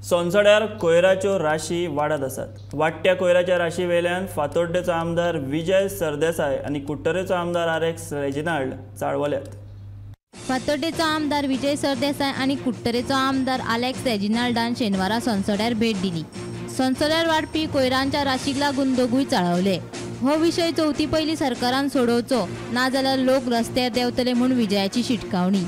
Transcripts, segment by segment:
सोनसड्यार कोयराच्यो राशी वाडत आसात. वाडट्या कोयराच्या राशी वेल्यान फातोड्डेचो आमदार विजय सरदेसाय आनी कुडटरेचो आमदार आलेक्स रेजिनाल्ड चाळवल्यात. फातोड्डेचो आमदार विजय सरदेसाय आनी कुडटरेचो आमदार आलेक्स रेजिनाल्डान शेनवारा सोनसड्यार भेट दिली. सोनसड्यार वाडपी कोयरांच्या राशीक लागून दोगूय चाळवले. हो विशय चवथी पयलीं सरकारान सोडोवचो, नाजाल्यार लोक रस्त्यार देंवतले म्हूण विजयाची शिटकावणी.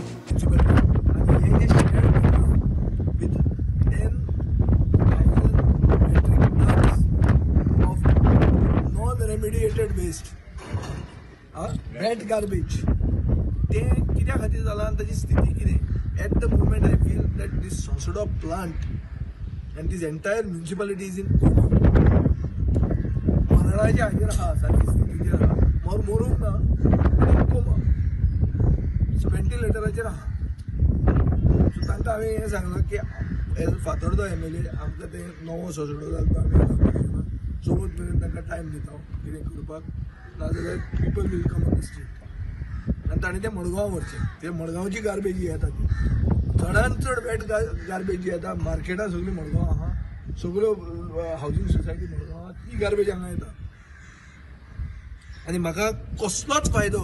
Non-remediated waste, wet garbage, तें कित्या खातीर जालां आनी ताची स्थिती कितें? At the moment I feel that this Sonsodo plant and this entire municipality is in coma. मरणाच्या हाजेर आहा, सारकी स्थितीचेर आहा, मरूंक ना, कोमा, सो व्हेंटिलेटराचेर आहा. सो तांकां हांवें हें सांगलां की एज फातोर्डो MLA आमकां तें नवो सोंसडो जालो तो आमी करपाक चवथ मेरेन तांकां टायम दिता कितें करपाक, नाजाल्यार people will come on the street. आनी ताणें तें मडगांव व्हरचें, ते मडगांवची गार्बेज जी येता ती चडान चड वेट गार्बेज जी येता मार्केटां सगळीं मडगांव आहा, सगळ्यो हावजींग सोसायटी मडगांव आहा, ती गार्बेज हांगा येता. आनी म्हाका कसलोच फायदो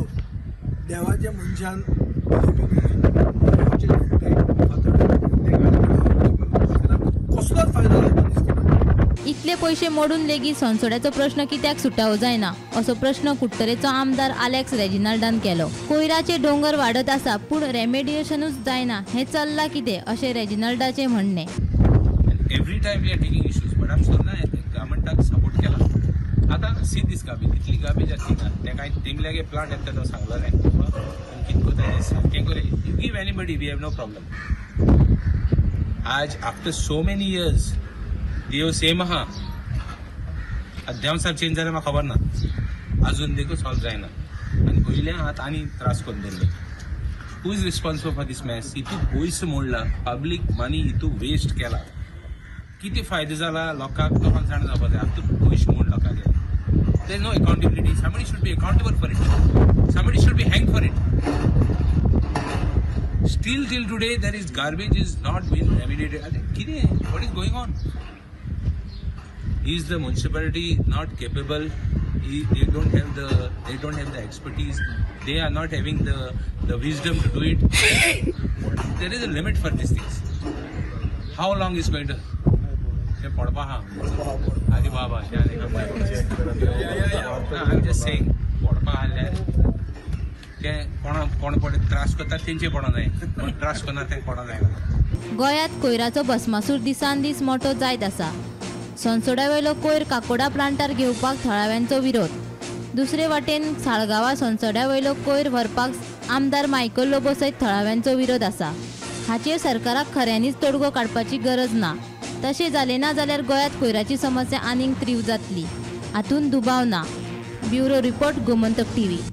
देवाच्या मनशान कसलोच फायदो जावपाक दिसना. इतले पयशे मोडून लेगीत सोनसड्याचो प्रश्न कित्याक सुटावो जायना असो प्रश्न कुडटरेचो आमदार आलेक्स रेजिनाल्डान केलो. कोयराचे डोंगर वाडत आसा पूण रेमेडिएशनूच जायना, हें चल्लां कितें अशें रेजिनाल्डाचें म्हणणें. Every time we are taking issues, but आमी सदां गव्हर्मेंटाक सपोर्ट केला. आतां सी दीस गार्बेज, इतली गार्बेज आसली ना, तें कांय तेमल्यागे प्लांट येता तो सांगलेलें आनी कितको तें सारकें करें. You give anybody, we have no problem. आज आफ्टर सो मेनी इयर्स देव सेम आहा. देवसार चेंज जाल्यार म्हाका खबर ना, अजून देखून सॉल्व जायना. आनी पयलें आतां आनी त्रास करून दवरले. Who is responsible for this mess? हितू पयसो मोडला, पब्लीक मनी हितू वेस्ट केला. कितें फायदो जाला लोकांक लोकांक जाणा जावपा जाय. आतां पयशे मोड लोकांचे, there is no accountability. Somebody should be accountable for it, somebody should be hang for it. Still till today there is garbage is not been remediated. कितें, what is going on? Is the municipality not capable? They don't have the expertise. They are not having the wisdom to do it. There is a limit for these things. How long is going to? I'm just saying, पडपा आहल्यार ते कोण पडे त्रास करता तेंचे पडों जाय, कोण त्रास करना तें पडों जाय. गोंयांत कोयराचो भस्मासूर दिसान दीस मोटो जायत आसा. सोनसड्या वयलो कोयर काकोडा प्लांटार घेवपाक थळाव्यांचो विरोध. दुसरे वाटेन साळगांवा सोनसड्या वयलो कोयर व्हरपाक आमदार मायकल लोबो सयत थळाव्यांचो विरोध आसा. हाचेर सरकाराक खऱ्यांनीच तोडगो काडपाची गरज ना. तशें जालें ना जाल्यार गोंयांत कोयराची समस्या आनीक तीव्र जातली, हातूंत दुबाव ना. Bureau report, Gomantak TV.